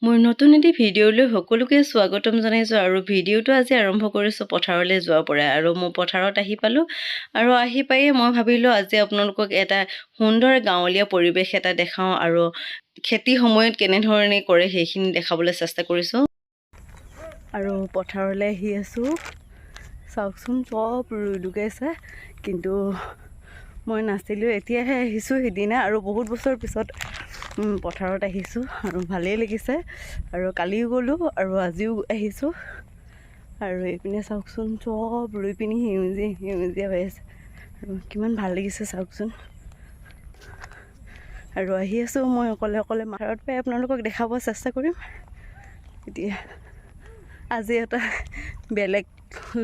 মোৰ নতুন এটি ভিডিঅ'লৈ সকলোকে স্বাগতম জনাইছোঁ। আৰু ভিডিঅ'টো আজি আৰম্ভ কৰিছোঁ পথাৰলৈ যোৱাৰ পৰাই। আৰু মই পথাৰত আহি পালোঁ আৰু আহি পায়ে মই ভাবিলোঁ, আজি আপোনালোকক এটা সুন্দৰ গাঁৱলীয়া পৰিৱেশ এটা দেখাওঁ আৰু খেতি সময়ত কেনেধৰণে কৰে, সেইখিনি দেখাবলৈ চেষ্টা কৰিছোঁ। আৰু পথাৰলৈ আহি আছোঁ। চাওকচোন, চব ৰুই লুকাইছে, কিন্তু মই নাছিলোঁ, এতিয়াহে আহিছোঁ সিদিনা। আৰু বহুত বছৰ পিছত পথাৰত আহিছোঁ আৰু ভালেই লাগিছে। আৰু কালিও গ'লোঁ আৰু আজিও আহিছোঁ। আৰু এইপিনে চাওকচোন, চব ৰুই পিনি সেউজীয়া সেউজীয়া হৈ আছে আৰু কিমান ভাল লাগিছে চাওকচোন। আৰু আহি আছোঁ মই অকলে অকলে। পথাৰত পাই আপোনালোকক দেখাব চেষ্টা কৰিম। এতিয়া আজি এটা বেলেগ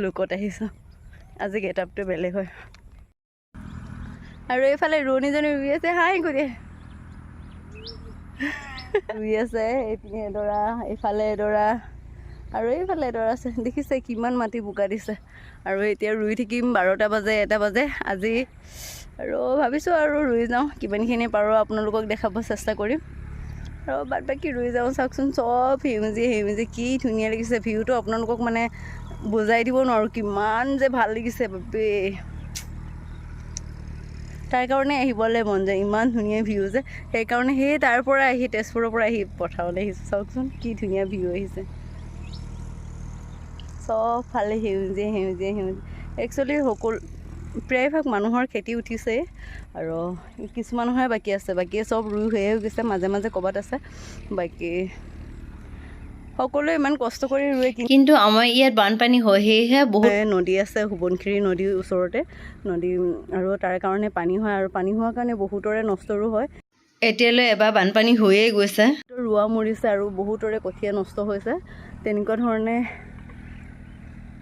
লুকত আহিছোঁ, আজি গেট আপটো বেলেগ হয়। আৰু এইফালে ৰোৱনীজনী ৰুই আছে, হাই কৰি ৰুই আছে। এইপিনে এডৰা, এইফালে এডৰা আৰু এইফালে এডৰা আছে। দেখিছে, কিমান মাটি বোকা দিছে। আৰু এতিয়া ৰুই থাকিম 12টা বাজে, 1টা বাজে আজি। আৰু ভাবিছোঁ আৰু ৰুই যাওঁ, কিমানখিনি পাৰোঁ আপোনালোকক দেখাব চেষ্টা কৰিম আৰু বাদ বাকী ৰুই যাওঁ। চাওকচোন, চব সেউজীয়া সেউজীয়া, কি ধুনীয়া লাগিছে ভিউটো। আপোনালোকক মানে বুজাই দিব নোৱাৰোঁ কিমান যে ভাল লাগিছে বাপৰে। তাৰ কাৰণে আহিবলৈ মন যায়, ইমান ধুনীয়া ভিউ যে। সেইকাৰণে সেই তাৰ পৰা আহি, তেজপুৰৰ পৰা আহি পথাৰলৈ আহিছোঁ। চাওকচোন, কি ধুনীয়া ভিউ আহিছে, চবফালে সেউজীয়া সেউজীয়া সেউজীয়া। একচুৱেলি সকলো প্ৰায়ভাগ মানুহৰ খেতি উঠিছে আৰু কিছুমানৰহে বাকী আছে। বাকী চব ৰুই হৈয়ে গৈছে, মাজে মাজে ক'ৰবাত আছে। বাকী সকলোৱে ইমান কষ্ট কৰি ৰুৱে। কিন্তু আমাৰ ইয়াত বানপানী হয়, সেয়েহে বহুত নদী আছে, সোৱণশিৰি নদীৰ ওচৰতে নদী, আৰু তাৰ কাৰণে পানী হয় আৰু পানী হোৱাৰ কাৰণে বহুতৰে নষ্টৰো হয়। এতিয়ালৈ এবাৰ বানপানী হৈয়ে গৈছে। ৰোৱা মৰিছে আৰু বহুতৰে কঠীয়া নষ্ট হৈছে। তেনেকুৱা ধৰণে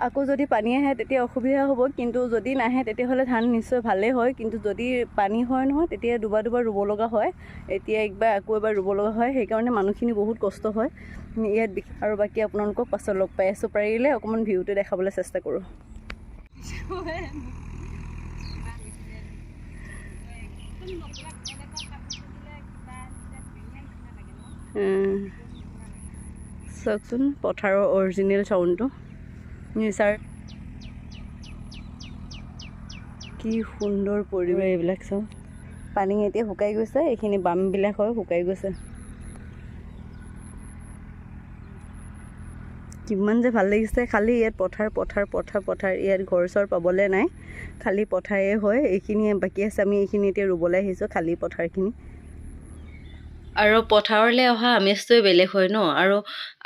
আকৌ যদি পানী আহে, তেতিয়া অসুবিধা হ'ব। কিন্তু যদি নাহে, তেতিয়াহ'লে ধান নিশ্চয় ভালেই হয়। কিন্তু যদি পানী হয় নহয়, তেতিয়া দুবাৰ দুবাৰ ৰুব লগা হয়। এতিয়া একবাৰ, আকৌ এবাৰ ৰুব লগা হয়। সেইকাৰণে মানুহখিনি বহুত কষ্ট হয় ইয়াত। আৰু বাকী আপোনালোকক পাছত লগ পাই আছোঁ। পাৰিলে অকণমান ভিউটো দেখাবলৈ চেষ্টা কৰোঁ। চাওকচোন, পথাৰৰ অৰিজিনেল চাউণ্ডটো, নেচাৰ, কি সুন্দৰ পৰিৱেশ এইবিলাক। চাওক, পানী এতিয়া শুকাই গৈছে। এইখিনি বামবিলাক হয়, শুকাই গৈছে। কিমান যে ভাল লাগিছে। খালি ইয়াত পথাৰ পথাৰ পথাৰ পথাৰ, ইয়াত ঘৰ চৰ পাবলৈ নাই, খালী পথাৰেই হয়। এইখিনিয়ে বাকী আছে, আমি এইখিনি এতিয়া ৰুবলৈ আহিছোঁ, খালী পথাৰখিনি। আৰু পথাৰলৈ অহা আমেজটোৱে বেলেগ হয় ন। আৰু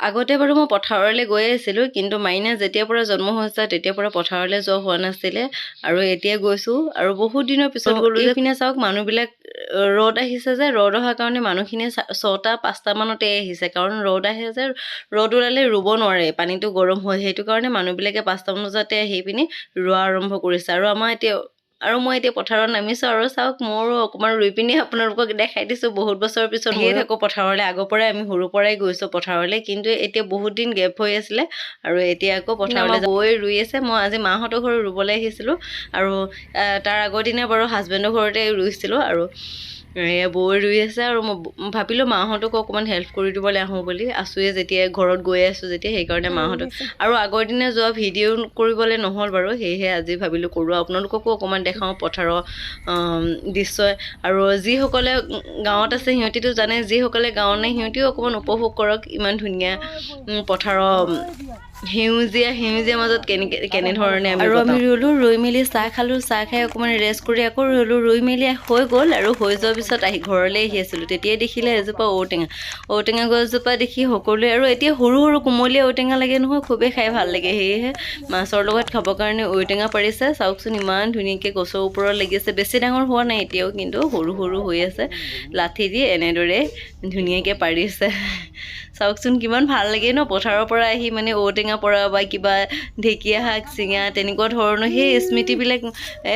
আগতে বাৰু মই পথাৰলৈ গৈয়ে আছিলোঁ, কিন্তু মাইনা যেতিয়াৰ পৰা জন্ম হৈছে, তেতিয়াৰ পৰা পথাৰলৈ যোৱা হোৱা নাছিলে। আৰু এতিয়া গৈছোঁ আৰু বহুত দিনৰ পিছত গ'লোঁ। এইপিনে চাওক, মানুহবিলাক ৰ'দ আহিছে যে, ৰ'দ অহাৰ কাৰণে মানুহখিনিয়ে 6টা 5টামানতে আহিছে। কাৰণ ৰ'দ আহে যে, ৰ'দ ওলালে ৰুব নোৱাৰে, পানীটো গৰম হয়। সেইটো কাৰণে মানুহবিলাকে 5টামান বজাতে আহি পিনি ৰোৱা আৰম্ভ কৰিছে। আৰু আমাৰ এতিয়া আৰু মই এতিয়া পথাৰত নামিছোঁ। আৰু চাওক, মোৰো অকণমান ৰুই পিনি আপোনালোকক দেখাই দিছোঁ। বহুত বছৰৰ পিছত আহিয়ে থাকোঁ পথাৰলৈ। আগৰ পৰাই আমি সৰুৰ পৰাই গৈছোঁ পথাৰলৈ, কিন্তু এতিয়া বহুত দিন গেপ হৈ আছিলে আৰু এতিয়া আকৌ পথাৰলৈ গৈ ৰুই আছে। মই আজি মাহঁতৰ ঘৰত ৰুবলৈ আহিছিলোঁ আৰু তাৰ আগৰ দিনা বাৰু হাজবেণ্ডৰ ঘৰতে ৰুইছিলোঁ। আৰু এয়া বৌ ৰুই আছে আৰু মই ভাবিলোঁ মাহঁতকো অকণমান হেল্প কৰি দিবলৈ আহোঁ বুলি, আছোঁৱে যেতিয়া, ঘৰত গৈ আছোঁ যেতিয়া। সেইকাৰণে মাহঁতক আৰু আগৰ দিনা যোৱা ভিডিঅ' কৰিবলৈ নহ'ল বাৰু, সেয়েহে আজি ভাবিলোঁ কৰোঁ, আপোনালোককো অকণমান দেখাওঁ পথাৰৰ দৃশ্য। আৰু যিসকলে গাঁৱত আছে সিহঁতিতো জানে, যিসকলে গাঁৱত নাই সিহঁতিও অকণমান উপভোগ কৰক ইমান ধুনীয়া পথাৰৰ সেউজীয়া সেউজীয়া মাজত কেনেকৈ কেনেধৰণে আমি। আৰু আমি ৰুলোঁ, ৰুই মেলি চাহ খালোঁ। চাহ খাই অকণমান ৰেষ্ট কৰি আকৌ ৰুলোঁ। ৰুই মেলি হৈ গ'ল আৰু হৈ যোৱাৰ পিছত আহি ঘৰলৈ আহি আছিলোঁ, তেতিয়াই দেখিলে এজোপা ঔটেঙা। ঔটেঙা গছজোপা দেখি সকলোৱে, আৰু এতিয়া সৰু সৰু কোমলীয়া ঔটেঙা লাগে নহয়, খুবেই খাই ভাল লাগে। সেয়েহে মাছৰ লগত খাবৰ কাৰণে ঔটেঙা পাৰিছে। চাওকচোন, ইমান ধুনীয়াকৈ গছৰ ওপৰত লাগিছে। বেছি ডাঙৰ হোৱা নাই এতিয়াও, কিন্তু সৰু সৰু হৈ আছে। লাঠি দি এনেদৰে ধুনীয়াকৈ পাৰিছে। চাওকচোন, কিমান ভাল লাগে ন পথাৰৰ পৰা আহি মানে ঔটেঙা পৰা বা কিবা ঢেকীয়া শাক ছিঙা, তেনেকুৱা ধৰণৰ সেই স্মৃতিবিলাক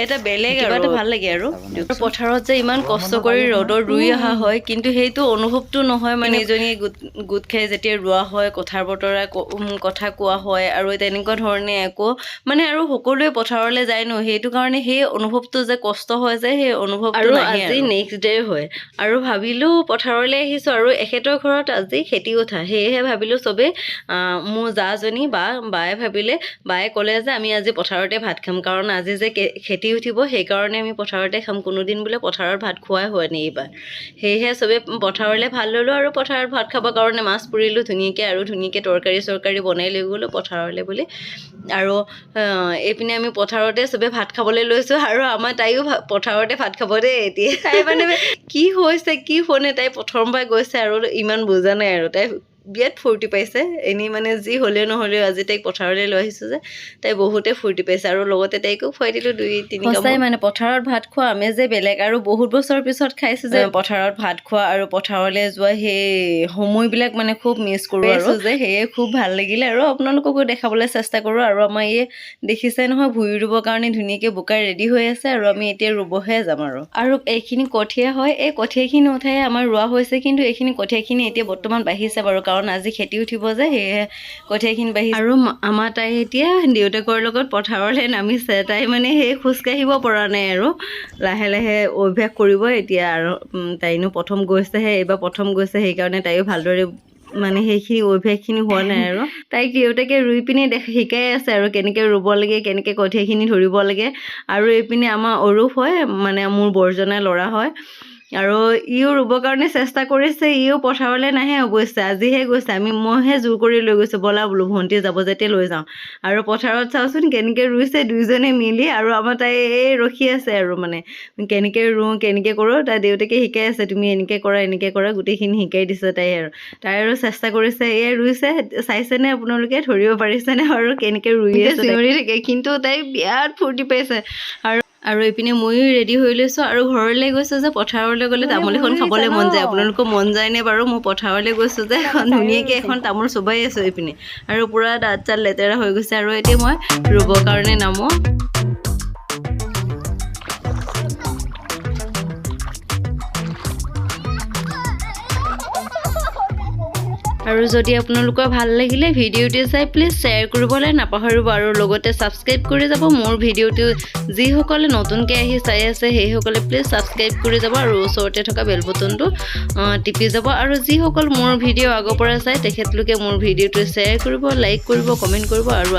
এটা বেলেগ, কিবা এটা ভাল লাগে। আৰু পথাৰত যে ইমান কষ্ট কৰি ৰ'দত ৰুই অহা হয়, কিন্তু সেইটো অনুভৱটো নহয়। মানে এজনীয়ে গোট গোট খাই যেতিয়া ৰোৱা হয়, কথাৰ বতৰা কথা কোৱা হয় আৰু তেনেকুৱা ধৰণে আকৌ মানে আৰু সকলোৱে পথাৰলৈ যায় ন, সেইটো কাৰণে সেই অনুভৱটো যে কষ্ট হয় যে, সেই অনুভৱটো আৰু নাহে। আজি নেক্সট ডে হয় আৰু ভাবিলোঁ পথাৰলৈ আহিছোঁ আৰু এখেতৰ ঘৰত আজি খেতি উঠা উঠা। সেয়েহে ভাবিলোঁ চবেই, মোৰ জাজনী বা বায়ে ভাবিলে, বায়ে ক'লে যে আমি আজি পথাৰতে ভাত খাম, কাৰণ আজি যে খেতি উঠিব সেইকাৰণে আমি পথাৰতে খাম, কোনোদিন বোলে পথাৰত ভাত খোৱাই হোৱা নাই এইবাৰ। সেয়েহে চবেই পথাৰলৈ ভাত ল'লোঁ আৰু পথাৰত ভাত খাবৰ কাৰণে মাছ পুৰিলোঁ ধুনীয়াকৈ আৰু ধুনীয়াকৈ তৰকাৰী চৰকাৰী বনাই লৈ গ'লোঁ পথাৰলৈ বুলি। আৰু এইপিনে আমি পথাৰতে চবে ভাত খাবলৈ লৈছোঁ আৰু আমাৰ তাইও পথাৰতে ভাত খাব দেই এতিয়া। তাই মানে কি হৈছে কি হোৱা নাই, তাই প্ৰথমবাৰ গৈছে আৰু ইমান বুজা নাই আৰু তাই বিৰাট ফূৰ্তি পাইছে। এনেই মানে যি হ'লেও নহ'লেও আজি তাইক পথাৰলৈ লৈ আহিছোঁ যে তাই বহুতে ফূৰ্তি পাইছে আৰু লগতে তাইকো খুৱাই দিলোঁ 2-3 সঁচাই মানে পথাৰত ভাত খোৱা আমেজে বেলেগ আৰু বহুত বছৰ পিছত খাইছোঁ যে পথাৰত ভাত খোৱা আৰু পথাৰলৈ যোৱা সেই সময়বিলাক মানে খুব মিছ কৰোঁ আৰু যে সেয়ে খুব ভাল লাগিলে আৰু আপোনালোককো দেখাবলৈ চেষ্টা কৰোঁ। আৰু আমাৰ এই দেখিছে নহয় ভুঁই ৰুবৰ কাৰণে ধুনীয়াকৈ বোকা ৰেডি হৈ আছে আৰু আমি এতিয়া ৰুবহে যাম। আৰু আৰু এইখিনি কঠীয়া হয়, এই কঠীয়াখিনি উঠাই আমাৰ ৰোৱা হৈছে, কিন্তু এইখিনি কঠীয়াখিনি এতিয়া বৰ্তমান বাঢ়িছে বাৰু, কাৰণ আজি খেতি উঠিব যে সেয়েহে কঠীয়াখিনি বাঢ়িছে। আৰু আমাৰ তাই এতিয়া দেউতাকৰ লগত পথাৰলৈ নামিছে, তাই মানে সেই খোজকাঢ়িব পৰা নাই আৰু লাহে লাহে অভ্যাস কৰিব এতিয়া। আৰু তাইনো প্ৰথম গৈছেহে, এইবাৰ প্ৰথম গৈছে, সেইকাৰণে তাইও ভালদৰে মানে সেইখিনি অভ্যাসখিনি হোৱা নাই আৰু তাইক দেউতাকে ৰুই পিনে শিকাই আছে আৰু কেনেকৈ ৰুব লাগে, কেনেকৈ কঠীয়াখিনি ধৰিব লাগে। আৰু এইপিনে আমাৰ অৰূপ হয়, মানে মোৰ বৰজনা ল'ৰা হয়, আৰু ইও ৰুবৰ কাৰণে চেষ্টা কৰিছে, ইও পথাৰলৈ নাহে অৱশ্যে, আজিহে গৈছে, মইহে জোৰ কৰি লৈ গৈছোঁ, ব'লা বোলো ভণ্টি যাব যেতিয়া লৈ যাওঁ। আৰু পথাৰত চাওঁচোন কেনেকৈ ৰুইছে দুইজনে মিলি, আৰু আমাৰ তাই এই ৰখি আছে আৰু মানে কেনেকৈ ৰুওঁ কেনেকৈ কৰোঁ, তাই দেউতাকে শিকাই আছে, তুমি এনেকৈ কৰা এনেকৈ কৰা, গোটেইখিনি শিকাই দিছে তাই। আৰু তাই আৰু চেষ্টা কৰিছে, এই ৰুইছে, চাইছেনে আপোনালোকে, ধৰিব পাৰিছেনে আৰু কেনেকৈ ৰুই আছে, চিঞৰি থাকে, কিন্তু তাই বিৰাট ফূৰ্তি পাইছে। আৰু আৰু এইপিনে ময়ো ৰেডি হৈ লৈছোঁ আৰু ঘৰলৈ গৈছোঁ যে পথাৰলৈ গ'লে তামোল এখন খাবলৈ মন যায়, আপোনালোকৰ মন যায়নে বাৰু? মই পথাৰলৈ গৈছোঁ যে এখন ধুনীয়াকৈ এখন তামোল চোবাই আছোঁ এইপিনে, আৰু পূৰা দাঁত চাত লেতেৰা হৈ গৈছে। আৰু এতিয়া মই ৰুবৰ কাৰণে নামো। আৰু যদি আপোনালোকৰ ভাল লাগিলে ভিডিঅ'টো চাই প্লিজ শ্বেয়াৰ কৰিবলৈ নাপাহৰিব আৰু লগতে ছাবস্ক্ৰাইব কৰি যাব মোৰ ভিডিঅ'টো। যিসকলে নতুনকৈ আহি চাই আছে সেইসকলে প্লিজ ছাবস্ক্ৰাইব কৰি যাব আৰু ওচৰতে থকা বেল বটনটো টিপি যাব। আৰু যিসকল মোৰ ভিডিঅ' আগৰ পৰা চায় তেখেতলোকে মোৰ ভিডিঅ'টো শ্বেয়াৰ কৰিব, লাইক কৰিব, কমেণ্ট কৰিব। আৰু